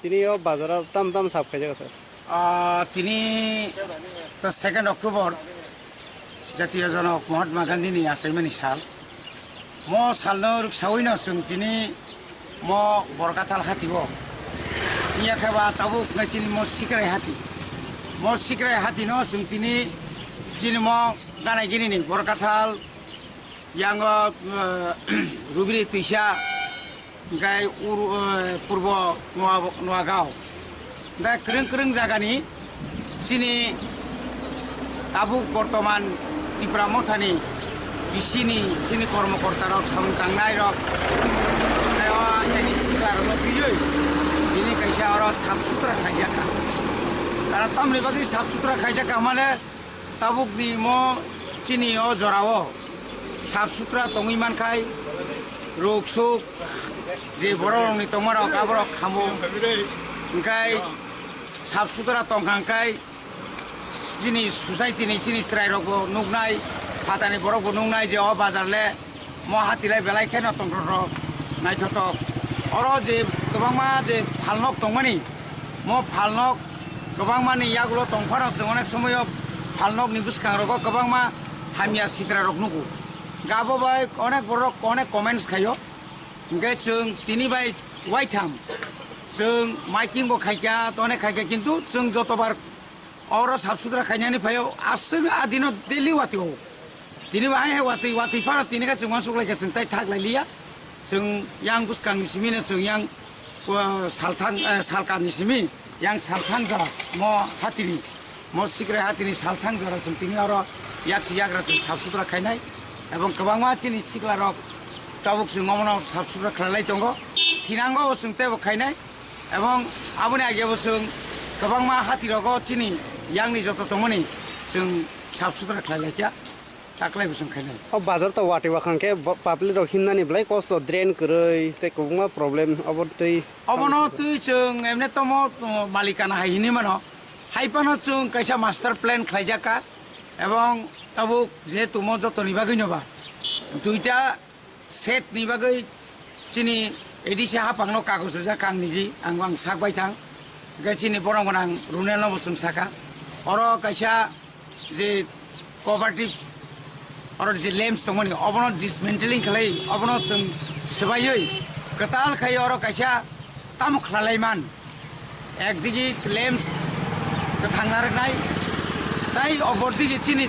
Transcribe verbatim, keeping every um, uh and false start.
Tini o bazar o tam tam sap khaijak sir. Ah, tini to second October, Jatiyo Jonok Mahatma Gandhi ni achaimani sal. Mo salno rwksaui no chwng tini mo Borkathal hati o. Iya khe ba tabuk nai chini mo Sikrai hati. Mo Sikrai hati no chwng tini chini mo ganai gini ni Borkathal, yango, eh, Rubiri Twisa, hingkai ur-, eh, Purbo Noa-, Noagaon. Hingkai kwrwng kwrwng jagani chini tabuk bortoman Tipra Mothani bisini chini kormokortarok, samung tangnairok, tei o achaini siklarokno twiwi tini kaisa oro sap sutra khlaijak kha. Karon tamoni bagwi sap sutra khaijak kha hwnmale, tabukni mo chini o jorao sap sutra tongwi mankhai, ruk suk je bororokni tongmarok aborok khamo, hingkai sap sutra tongkha hingkai chini society ni chini chwrairokbo nuknai, phatani borokbo nuknai je o bazar le mo hati lai belai kheno tongthok naithotok. Oro je kwbangma je phalnok tongmani, mo phalnok kwbangmani yagulo tongphano chwng onek somoyo phalnokni bwskangrogo kwbangma hamya sitrarok nugo. Gabo bai onek borok onek comments khaio. Hingke chwng tini bai waitham chwng miking bo khaikha, onek khaikha, kintu chwng jotobar oro sap sutra khainani phaio, aswk a dino daily watio. Tini bo hai hai watwi, watwi phano tini khe chwng uansuk lai khe chwng tai thak lai liya. Chwng yang bwskang ni simi no chwng yang, uh, salthang, eh, salkar ni simi yang salthang jora mo hatini, mo Sikrai hatini salthang jora chwng tini oro yaksi yagra chwng sap sutra khainai. Ebong kwbangma chini sikla rok tabuk chwng omono sap sutra khlai lai tongo. Thinango bo chwng teibo khainai. Ebong aboni age bo chwng kwbangma hati rogo chini yang ni joto tongmani chwng sap sutra khlai lai kha. Taklai bo chwng khainai. O bazar to watwi wakhang khe bo-, public rok himnani belai kosto, drain kwrwi tei kwbangma problem obo twi. Obono twi chwng emne tomo, uh, malikana hai hinwi mano. Hai phano chwng kaisa master plan khlaijak kha. Ebong tabuk jehetu mo jotoni bagwi no ba duita set ni bagwi chini A D C hapang no kagoz rijak kha ang niji, ang, ang sak bai thang. Hingke chini borok gwnang Runel no bo chwng saka. Oro kaisa je cooperative, oro je lamps tongmani, obono dismantling khlai, obono chwng swbaiwi kwtal khai oro kaisa tamo khwlalai man. Ekdigi lamps kwthang narwknai, tai obordi je chini